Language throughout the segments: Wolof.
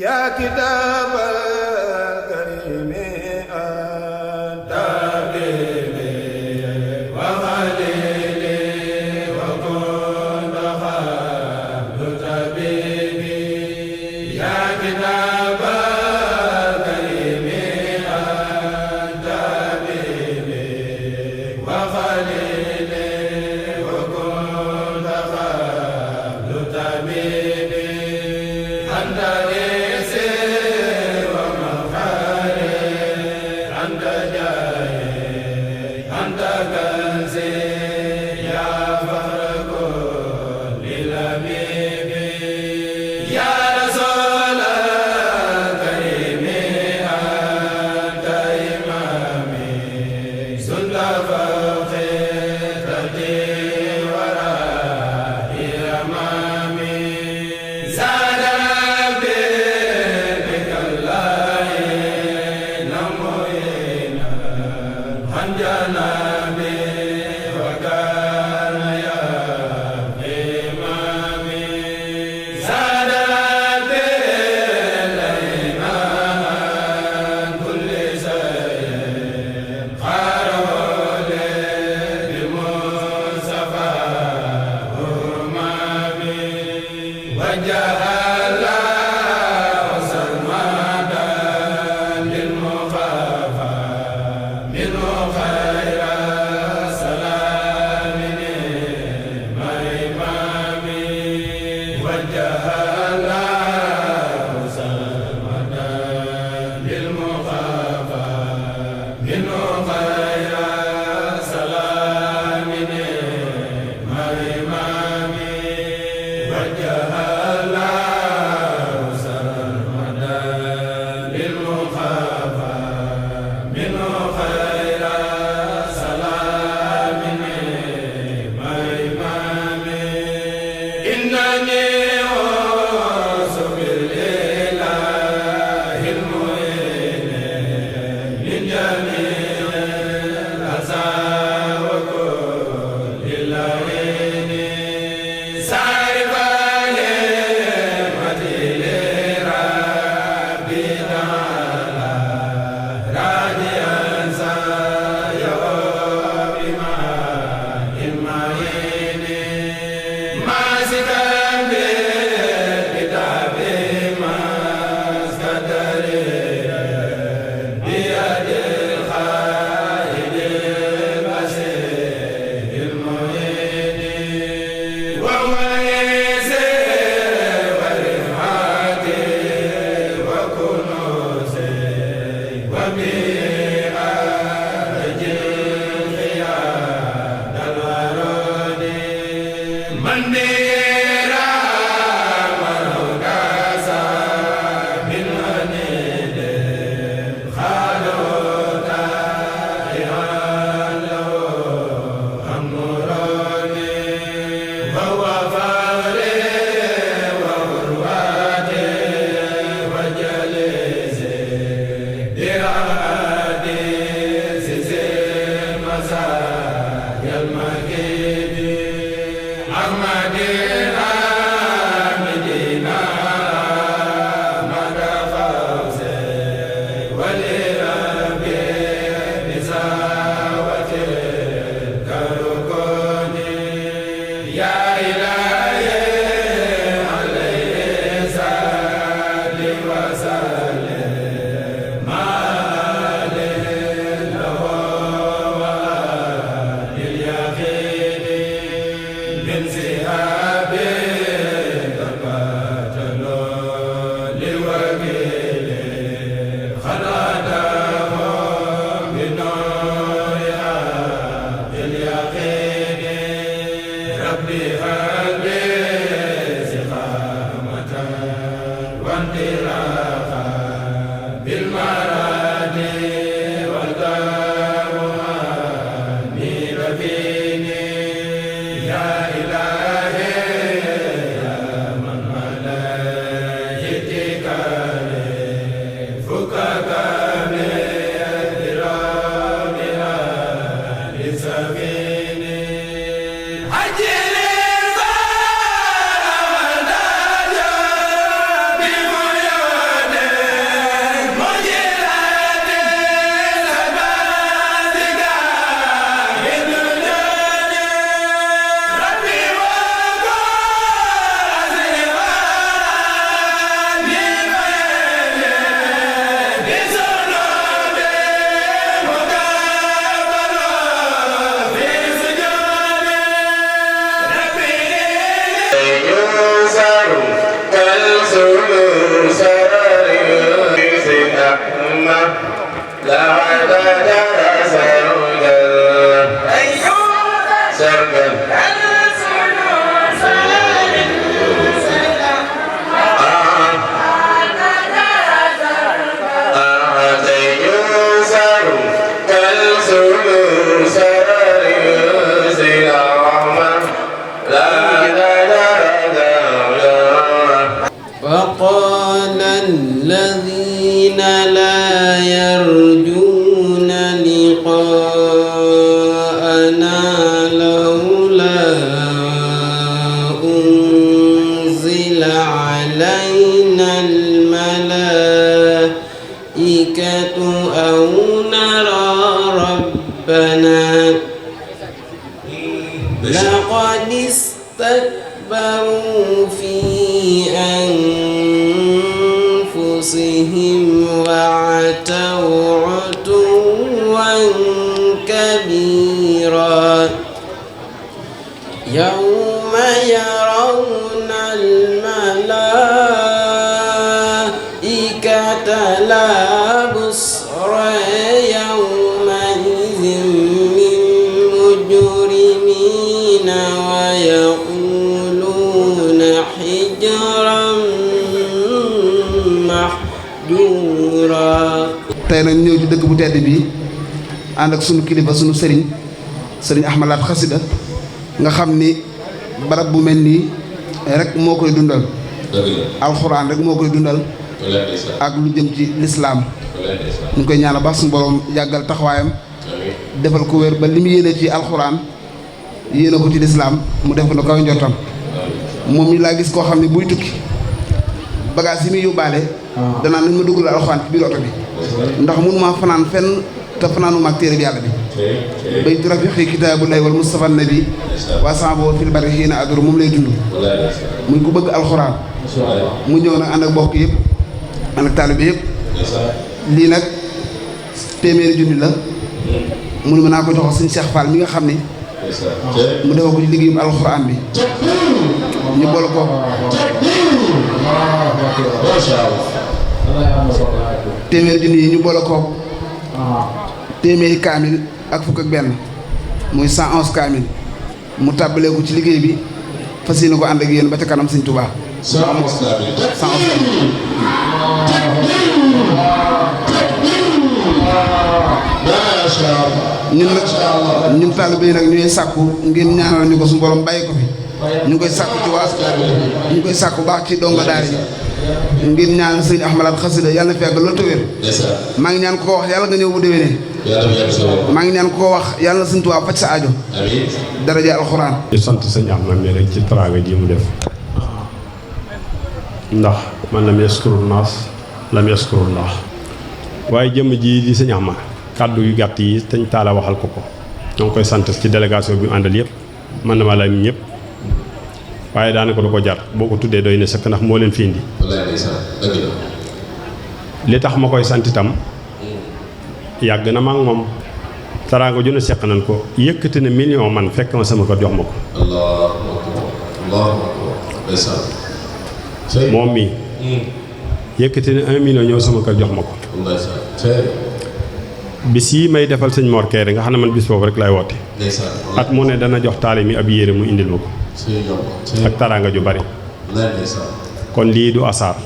yaa kitaabal karimi anta bibi wa xalili wa kunta xablu tabibi yaa kitaabal karimi anta bibi wa xalili wa kunta xablu tabibi anta ajil وقال الذين لا يرجون لقاءنا لولا أنزل علينا الملائكة أو نرى ربنا لقد استكبروا في أنفسهم وعتوا عتوا كبيرا يوم يرون الملائكة لا بشرى يومئذ للمجرمين ويقولون حجرا محجورا. tey nag ñëw ci dëkk bu tedd bi ànd ak sunu kilifa sunu sëriñ Ahmad Lat Xasida nga xam ni barab bu mel nii rek moo koy dundal alxuraan rek moo koy dundal ak lu jëm ci lislaam ñu ngi koy ñaanal baax suñu borom yàggal taxawaayam defal ko wér ba li mu yéene ci alxuraan yéene ko ci lislaam mu def ko na kaw njortam moom mi laa gis koo xam ne buy tukki bagage yi muy yóbbaale danaa nañ ma duggal alxuraan ci biir oto bi ndax mun maa fanaan fenn te fanaanuma ak téere bi yàlla bi bay rafiqi kitaabullahi wal mustafa nabi waa sama boo fil bari xiina adoro moom lay dund muy ku bëgg alxuraan mu ñëw nag ànd ak bokk yëpp ànd ak taalibe yëpp lii nag téeméeri junni la mu ne ma naa ko jox suñu Cheikh Fall mi nga xam ni mu defal ko ci liggéeyum alxuraan bi ñu boole ko téeméeri junni yi ñu boole ko téeméeri kaamil ak fukk ak benn muy 111 kaamil mu tàbbalee ko ci liggéey bi fas yéene ko ànd ak yéen ba ca kanam Sëñ Tuubaa 111 kaamil ñun taalibe yi nag ñooy sàkku ngeen ñaanal ñu ko suñu borom bàyyi ko fi ñu ngi koy sàkku ci waa ñu ngi koy sàkku baax ci donga daara yi ngeen ñaanal sëñ Ahmad Lat Xasida yàlla na fekk loolu te wér maa ngi ñaan ko wax yàlla nga ñëw bu déwénee maa ngi ñaan ko wax yàlla na Sëñ Tuubaa faj sa aajo daraja alxuraan. di sant sëñ Ahmad mi rek ci teraanga ji mu def ndax man lam yaskuru naas lam yaskurullah waaye jëmm ji di sëñ Ahmad kàddu yu gàtt yi tañ taala waxal ko ñoo ngi koy sant ci délégation bi mu àndal yëpp man na ma la ñëpp waaye daanaka du ko jar boo ko tuddee doy na sëkk ndax moo leen fi indi li tax ma koy sant itam yàgg na ma ak moom teraanga ju ne seq nañ ko yëkkati na million man fekk ma sama kër jox ma ko moom mi yëkkati na 1 million ñëw sama kër jox ma ko bis yi may defal sëñ Mor Kéré nga xam ne man bis boobu rek lay woote at mu ne dana jox taali mi ab yére mu indil ma ko ak taraanga ju bari kon lii du asaar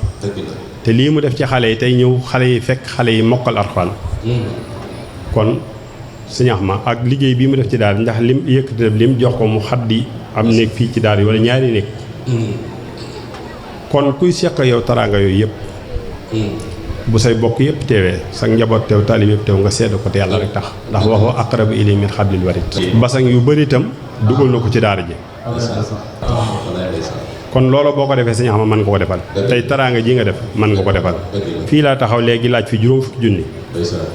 te lii mu def ci xale yi tey ñëw xale yi fekk xale yi mokkal Alxuraan kon sëñ Ahmad ak liggéey bii mu def ci daal ndax lim yëkkati na lim jox ko mu xaddi am néeg fii ci daal yi wala ñaari néeg kon kuy seq yow taraanga yooyu yëpp bu say bokk yëpp teewee sa njaboot teew taalib yëpp teew nga sedd ko te yàlla rek tax ndax waxoo aqrabu ilayhi min hablil warid basang yu bëri itam dugal na ko ci daara ji kon loolu boo ko defee sëñ Ahmad mën nga ko defal tey taraanga ji nga def mën nga ko defal fii laa taxaw léegi laaj fi juróom fukki junni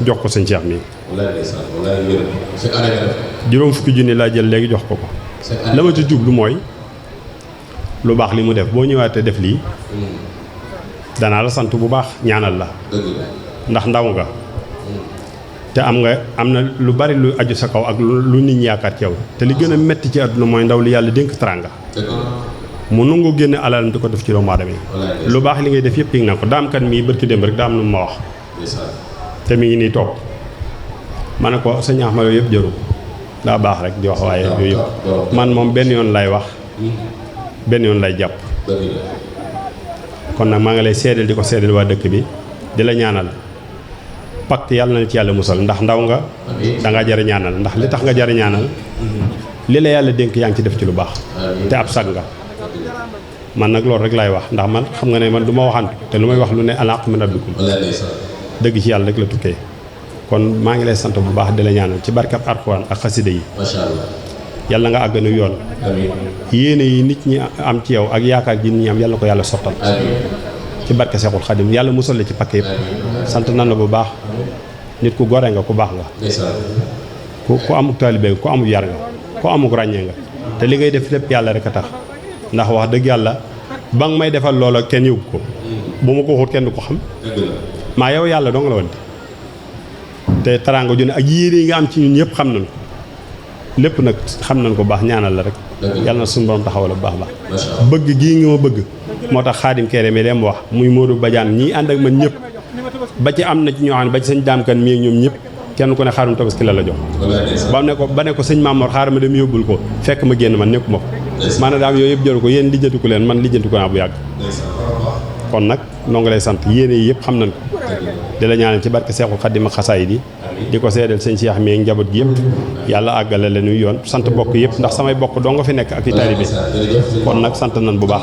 jox ko sëñ Cheikh mi juróom fukki junni laa jël léegi jox ko ko la ma ci jublu mooy lu baax li mu def boo ñëwaatee def lii danaa la sant bu baax ñaanal la ndax ndaw nga te am na lu bari lu aju sa kaw ak lu nit ñi yaakaar ci yow te li gën a metti ci àdduna mooy ndaw li yàlla dénk teraanga mu nangu génne alal di ko def ci doomu aadama yi lu baax li ngay def yëpp yëg naa ko daamkat mii bërki démb rek daa am lu ma wax te mi ngi nii toog ma ne ko sëñ Ahmad yooyu yëpp jëru daa baax rek di wax waaye yooyu yëpp man moom benn yoon lay wax benn yoon lay jàpp kon nag maa ngi lay seedal di ko seedal waa dëkk bi di la ñaanal pacte yàlla na ci yàlla musal ndax ndaw nga dangaa jar a ñaanal ndax li tax nga jar a ñaanal li la yàlla dénk yaa ngi ci def ci lu baax te ab sag nga man nag loolu rek laay wax ndax man xam nga ne man du ma waxantu te lu may wax lu ne alaq min rabbikum dëgg ci yàlla rek la tukkee kon maa ngi lay sant bu baax di la ñaanal ci barkab Alxuraan ak xasida yi yàlla nga àgganu yoon yéene yi nit ñi am ci yow ak yaakaar ji nit ñi am yàlla ko yàlla sottal ci barke Seexul Xadim yàlla musal la ci pakk yëpp sant nan la bu baax nit ku gore nga ku baax nga ku amuk taalibe ku amuk yar nga ku amuk ràññee nga te li ngay def lépp yàlla rek a tax ndax wax dëgg yàlla ba nga may defal loola kenn yëgu ko bu ma ko waxut kenn du ko xam maa yow yàlla dong la wante te taraanga ju ne ak yéene yi nga am ci ñun ñëpp xam nañ ko lépp nag xam nañ ko baax ñaanal la rek yàlla na suñu borom taxawal bu baax baax bëgg gii nga ma bëgg moo tax Xaadim Kéré mi dem wax muy Modou Badiane ñii ànd ak man ñëpp ba ci am na ci ñoo xam ne ba ci sëñ Daam Kan mii ak ñoom ñëpp kenn ku ne xaarum tabaski la jox ba ne ko sëñ Mamoor xaaral ma dem yóbbul ko fekk ma génn man nekkuma ko maanaam daam yooyu yëpp jaru ko yéen lijjanti ko leen man lijjanti ko naa bu yàgg kon nag noo ngi lay sant yéene yi yëpp xam nañ ko di la ñaanal ci barke Seexul Xaadim ak xasaayid yi di ko seedeel sëñ Cheikh mi ak njaboot gi yëpp yàlla àggale la nuy yoon sant bokk yëpp ndax samay bokk doo nga fi nekk ak i taalibe kon nag sant nañ bu baax